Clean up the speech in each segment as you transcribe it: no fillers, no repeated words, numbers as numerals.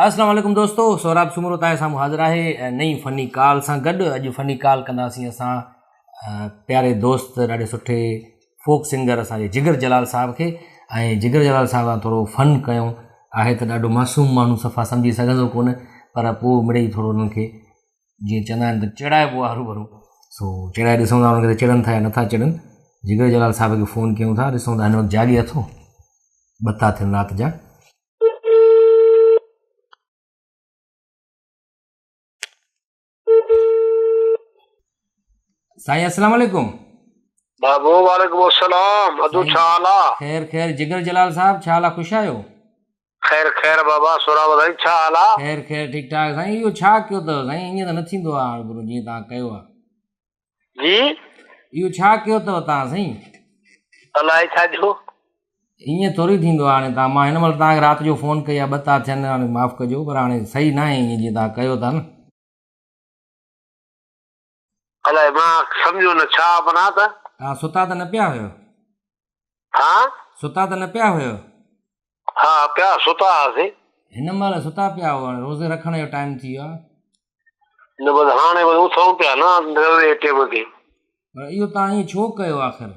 اسلام عليڪم دوستو سهراب سومرو توهان جي سامهون حاضر آهي نئين فني ڪال سان گڏ اڄ فني ڪال ڪنداسين اسان پياري دوست ڏاڍي سٺي فوڪ سنگر اسان جي جگر جلال صاحب کي ۽ جگر جلال صاحب سان ٿورو فن ڪيون آهي ته ڏاڍو معصوم ماڻهو صفا سمجهي سگهندو ڪونه پر پوء مڙئي ٿورو انهن کي جيئن چوندا آهن ته چڙائبو آهي هروڀرو سو چڙائي ڏسون ٿا انهن کي ته چڙن ٿا يا نٿا چڙن جگر جلال صاحب کي فون ڪيون ٿا ڏسون ٿا هن وقت جاڳي اٿو ٻه ٿا ٿين رات جا سائين السلام عليڪم بابو وعليڪم السلام ادو ڇا حال آ خير خير جگر جلال صاحب ڇا حال آ خوش آهيو خير خير بابا سورا سائين ڇا حال آ خير خير ٺيڪ ٺاڪ سائين اهو ڇا ڪيو اٿو سائين ائين ته نه ٿيندو آ هاڻي جيئن توهان ڪيو آ جي اهو ڇا ڪيو اٿو توهان سائين؟ الائي ڇا جو. ائين ٿوري ٿيندو آهي هاڻي توهان مان هن مهل توهان کي رات جو فون ڪئي آهي ٻه ٿا ٿين هاڻي معاف ڪجو پر هاڻي صحيح ناهي ائين جيئن توهان ڪيو ٿا نه. الائي مان سمجهيو نه ڇا معنيٰ ته. توهان ستا ته نه پيا هيو؟ ها؟ ستا ته نه پيا هيو؟ ها پيا ستا هئاسين. هن مهل ستا پيا هئو هاڻي روزي رکڻ جو ٽائيم ٿي ويو آهي. نه بس هاڻي بس اٿون پيا نه روزي جي ٽيم تي. پر اهو توهان ائين ڇو ڪيو آخر؟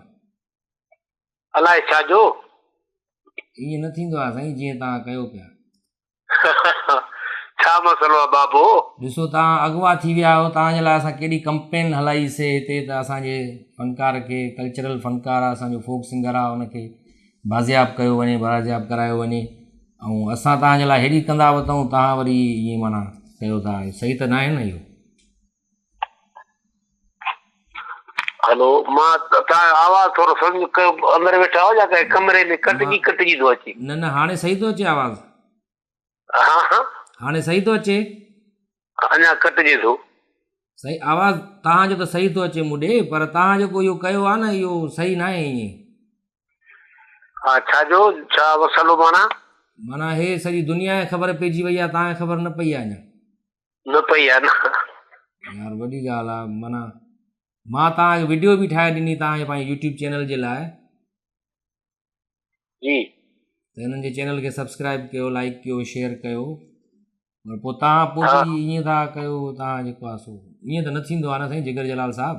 الائي ڇا جو. ائين نه ٿيندو آهي سائين جيئن توهان ڪيو پيا. ڇا مسئلو آ بابو. ڏسو توهان اغوا ٿي ويا آهيو توهان جي لاء اسان ڪيڏي ڪمپين هلائي سي هتي ته اسان جي فنڪار کي ڪلچرل فنڪار آ اسان جو فوڪ سنگر آ ان کي بازياب ڪيو وڃي بازياب ڪرايو وڃي ۽ اسان توهان جي لاء هيڏي ڪندا وتون توهان وري ائين معنيٰ ڪيو ٿا صحيح ته ناهي نه اهو. هلو مان توهان جو آواز ٿورو سمجھ اندر ويٺا آهيو يا ڪنهن ڪمري ۾ ڪٽجي ڪٽجي ٿو اچي. نه نه هاڻي صحيح ٿو اچي آواز. ها ها. هاڻي صحيح ٿو اچي. اڃا ڪٽجي ٿو. سائين آواز توهان جو ته صحيح ٿو اچي مون ڏي پر توهان جيڪو اهو ڪيو آهي نه اهو صحيح ناهي ائين. ها ڇا جو ڇا مسئلو معنيٰ. معنيٰ هي سڄي دنيا کي خبر پئجي وئي آهي توهان کي خبر نه پئي آهي اڃا. نه پئي آهي نه. يار وڏي ڳالهه آهي معنيٰ مان توهان کي وڊيو به ٺاهي ڏني توهان جي پنهنجي يوٽيوب چينل جي لاء. جي. ته هنن جي چينل کي سبسڪرائب ڪيو لائڪ ڪيو شيئر ڪيو پر پوء توهان پوء به ائين ٿا ڪيو توهان جيڪو آهي سو ائين ته نه ٿيندو آهي نه سائين جگر جلال صاحب.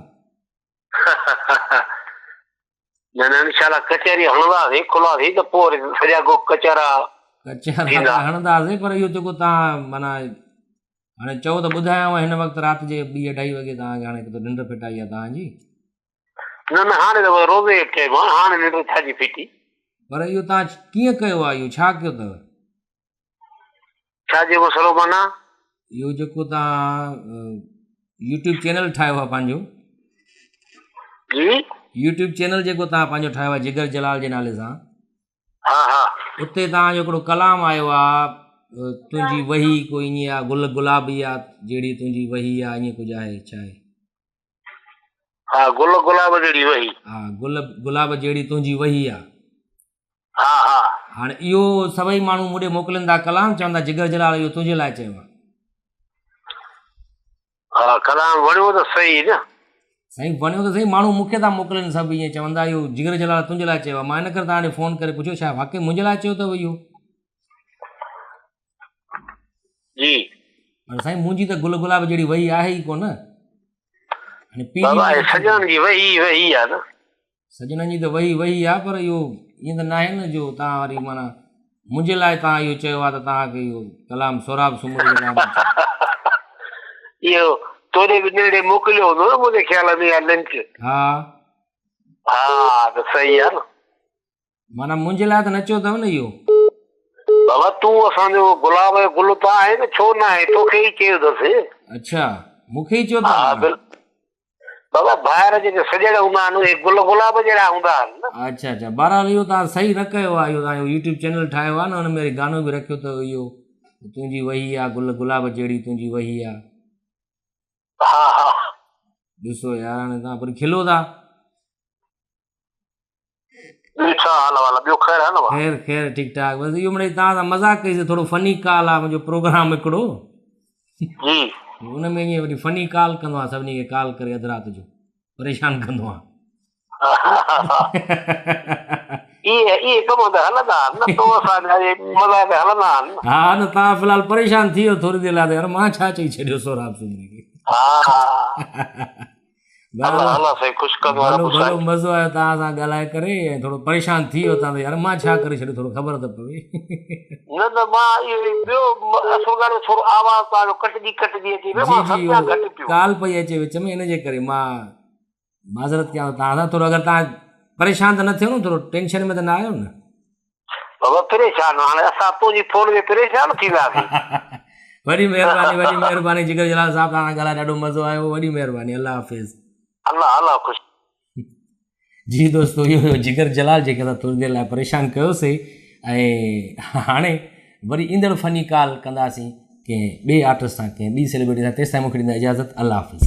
نه نه انشاء الله ڪچهري هڻنداسين کلاسين ته پوء وري سڄا گو ڪچهرا ڪچهرا ته هڻنداسين پر اهو جيڪو توهان معنيٰ هاڻي چئو ته ٻڌايانو هن وقت رات جي ٻي اڍائي وڳي توهان کي هاڻي هڪ ته ننڊ ڦٽائي آهي توهان جي. نه نه هاڻي ته روزي جو ٽيم آهي هاڻي ننڊ ڇا جي ڦٽي. پر اهو توهان ڪيئن ڪيو آهي اهو ڇا ڪيو اٿو. ڇا جي مسئلو معنيٰ؟ اهو جيڪو توهان يوٽيوب چينل ٺاهيو آهي پنهنجو. جي. يوٽيوب چينل جيڪو توهان پنهنجو ٺاهيو آهي جگر جلال جي نالي سان. ها ها. اتي توهان جو هڪڙو ڪلام آيو آهي تنهنجي وهي ڪو ائين آ گل گلابي آ جهڙي تنهنجي وهي آ ائين ڪجهه آهي ڇا آهي. ها گل گلاب جهڙي وهي. ها گل گلاب جهڙي تنهنجي وهي آ. ها ها. هاڻي اهو سڀئي ماڻهو مون ڏي موڪلين ٿا ڪلام چون ٿا جگر جلال اهو تنهنجي لاء چيو آ. ها ڪلام وڻيو ته صحيح نه. سائين وڻيو ته صحيح ماڻهو مون کي ٿا موڪلين سڀ ائين چون ٿا اهو جگر جلال تنهنجي لاء چيو آ مان ان ڪري توهان ڏي فون ڪري پڇيو ڇا واقعي منهنجي لاء چيو اٿو اهو. جي. پر سائين منهنجي ته گل گلاب جهڙي وهي آهي ئي ڪونه. هاڻي پيري بابا هي سڄڻن جي وهي ئي وهي آ نه. سڄڻن جي ته وهي وهي آ پر اهو ائين ته ناهي نه جو توهان وري معنيٰ منهنجي لاء توهان اهو چيو آ ته توهان کي اهو ڪلام سهراب سومري جو لاء اهو توڏي به نيڙي موڪليو هوندو نه منهنجي خيال ۾ اها لنڪ. ها. ها ته صحيح آ نه. معنيٰ منهنجي لاء ته نه چيو اٿو نه اهو. بابا تون اسان جو گلاب جو گل ته آهين نه ڇو نه آهين توکي ئي چيو اٿس. اڇا مون کي ئي چيو اٿو. ها بل بابا ڀائر جيڪي سڄڻ هوندا آهن اهي گل گلاب جهڙا هوندا آهن نه. اڇا اڇا بهرحال اهو توهان صحيح نه ڪيو آهي اهو توهان جو يوٽيوب چينل ٺاهيو آهي نه ان ۾ وري گانو به رکيو اٿو اهو تنهنجي وهي آ گل گلاب جهڙي تنهنجي وهي آ. ها ها. ڏسو يار هاڻي توهان پر کلو ٿا. ٻيو ڇا حال احوال آ ٻيو خير آ نه ڀا. خير خير ٺيڪ ٺاڪ بس اهو مڙئي توهان سان مذاق ڪئي سي ٿورو فني ڪال آ منهنجو پروگرام هڪڙو جي ان ۾ ائين وري فني ڪال ڪندو آهيان سڀني کي ڪال ڪري اڌ رات جو پريشان ڪندو آهيان. اهي اهي ڪم ته هلندا آهن نه تو اسان جا اهي مزا ته هلندا آهن نه. ها نه توهان في الحال پريشان ٿي ويو ٿوري دير لاء ته يار مان ڇا چئي ڇڏيو سهراب سومري کي. ها ها. الله الله سائين خوش ڪندو رب سائين. ڀلو مزو آيو توهان سان ڳالهائي ڪري ۽ ٿورو پريشان ٿي ويو توهان ته يار مان ڇا ڪري ڇڏيو ٿورو خبر ته پوي. نه نه مان اهو ئي ٻيو اصل ڳالهه ٿورو آواز توهان جو ڪٽجي ڪٽجي اچي پيو مان سمجهان گهٽ پيو. ڪال پئي اچي وچ ۾ ان جي ڪري مان معذرت ڪيان ٿو توهان سان ٿورو اگر توهان پريشان ته نه ٿيو نه ٿورو ٽينشن ۾ ته نه آيو نه. بابا پريشان هاڻي اسان تنهنجي فون ۾ پريشان ٿينداسين. وڏي مهرباني وڏي مهرباني جگر جلال صاحب توهان سان ڳالهائي ڏاڍو مزو آيو وڏي مهرباني الله حافظ. الله الله خوش. جي دوستو اهو هيو جگر جلال جنهن کي اسان ٿوري دير لاء پريشان ڪيوسي ۽ هاڻي وري ايندڙ فني ڪال ڪنداسين ڪنهن ٻئي آرٽسٽ سان ڪنهن ٻي سيلبرٽي سان تيستائين مونکي ڏيندا اجازت الله حافظ.